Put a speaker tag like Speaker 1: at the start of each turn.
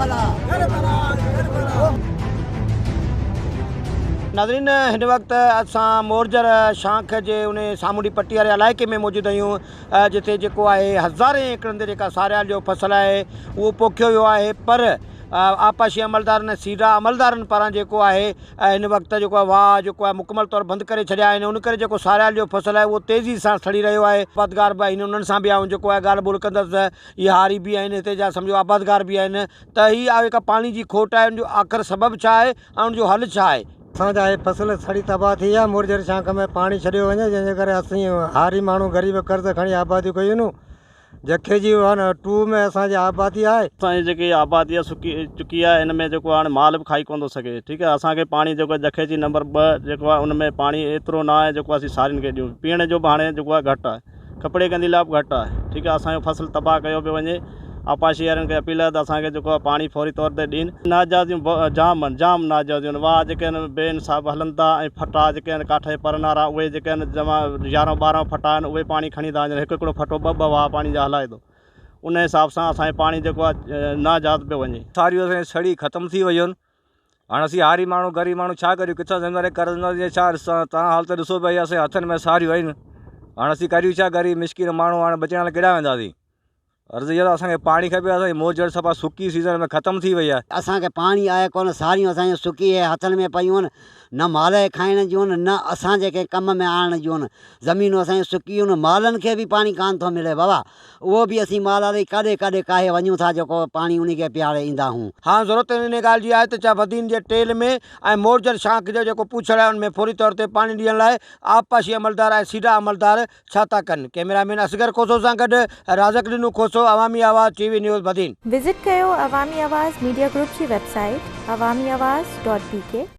Speaker 1: ڀلا.
Speaker 2: ناظرين هن وقت اسان مورجر شاخ جي ان سامونڊي پٽي واري علائقي ۾ موجود آهيون جتي جيڪو آهي هزارين ايڪڙن تي جيڪا ساريال جو فصل آهي اهو پوکيو ويو آهي پر آبپاشي عملدارن ۽ سيڊا عملدارن پاران جيڪو آهي هن وقت جيڪو آهي واهه جيڪو آهي مڪمل طور بند ڪري ڇڏيا آهن ان ڪري جيڪو ساريال جو فصل آهي اهو تيزي سان سڙي رهيو آهي آبادگار به آهن انهن سان به آئون جيڪو آهي ڳالهه ٻولهه ڪندس اهي هاري به آهن هتي جا سمجهو آبادگار به آهن ته هي جيڪا پاڻي جي کوٽ آهي ان جو آخر سبب ڇا آهي ۽ ان جو حل ڇا آهي؟
Speaker 3: اسان جا هي فصل سڙي تباهه ٿي ويا، مورجهر شاخ ۾ پاڻي ڇڏيو وڃي جنهن جي ڪري اسين هاري ماڻهو غريب قرض کڻي آباديون ڪيون جکي جي ون ٽو ۾ اسان جي آبادي آهي.
Speaker 4: اسان جي جيڪي آبادي آهي سڪي چڪي آهي ان ۾ جيڪو هاڻي مال به کائي ڪونه ٿو سگهي ٺيڪ آهي اسان کي پاڻي جيڪو آهي جکي جي نمبر ٻه جيڪو آهي ان ۾ پاڻي ايترو نه آهي جيڪو اسين سارين کي ڏيون پيئڻ جو به هاڻي جيڪو آهي گهٽ آهي. ڪپڙي گندي لاء به گهٽ آهي ٺيڪ آهي اسان جو فصل تباهه ڪيو پيو وڃي آبپاشي وارن کي اپيل آهي ته اسان کي جيڪو آهي پاڻي فوري طور تي ڏين. ناجائزيون جام آهن جام ناجائزيون آهن واهه جيڪي آهن بي انصاف هلن ٿا ۽ ڦٽا جيڪي آهن ڪاٺ جي پرن وارا اهي جيڪي آهن جمع يارهن ٻارهن ڦٽا آهن اهي پاڻي کڻي ٿا وڃن هڪ هڪڙو ڦٽو ٻه ٻه واهه پاڻي جا هلائي ٿو ان حساب سان اسان جو پاڻي جيڪو آهي ناجائز پيو وڃي.
Speaker 5: ساريون اسان جون سڙي ختم ٿي ويون آهن هاڻ اسين هاري ماڻهو غريب ماڻهو ڇا ڪريون ڪٿان زمينداري قرض ڇا ڏسان توهان حالت ڏسو پيا اسان جي هٿن ۾ ساريون آهن هاڻ اسين ڪريون ڇا غريب مسڪين ماڻهو هاڻ بچڻ لاء ڪيڏانهن وينداسين عرض اهو ته اسان کي پاڻي کپي اسان جي مورجهڙ صفا سڪي سيزن ۾ ختم ٿي وئي آهي.
Speaker 1: اسان کي پاڻي آهي ڪونه ساريون اسان جون سڪي اهي هٿن ۾ پيون آهن نه مال جي کائڻ جون آهن نه اسان جي ڪنهن ڪم ۾ آڻڻ جون آهن زمينون اسان جون سڪي آهن مالن کي به پاڻي ڪانه ٿو ملي بابا اهو به اسين مال الائي ڪاڏي ڪاڏي ڪاهي وڃون ٿا جيڪو پاڻي انهي کي پياري ايندا هون.
Speaker 2: هاڻ ضرورت انهي ڳالهه جي آهي ته چا بدين جي ٽيل ۾ ۽ مورجر شاخ جو جيڪو پوڇڙ آهي ان ۾ فوري طور تي پاڻي ڏيڻ لاء آبپاشي عملدار ۽ سيڊا عملدار ڇا ٿا ڪن. ڪئميرا مين اصغر کوسو سان گڏ رازق ڏنو کوسو، عوامي آواز ٽي وي نيوز بدين.
Speaker 6: وزٽ ڪيو عوامي آواز ميڊيا گروپ جي website Awami Awaz dot B K.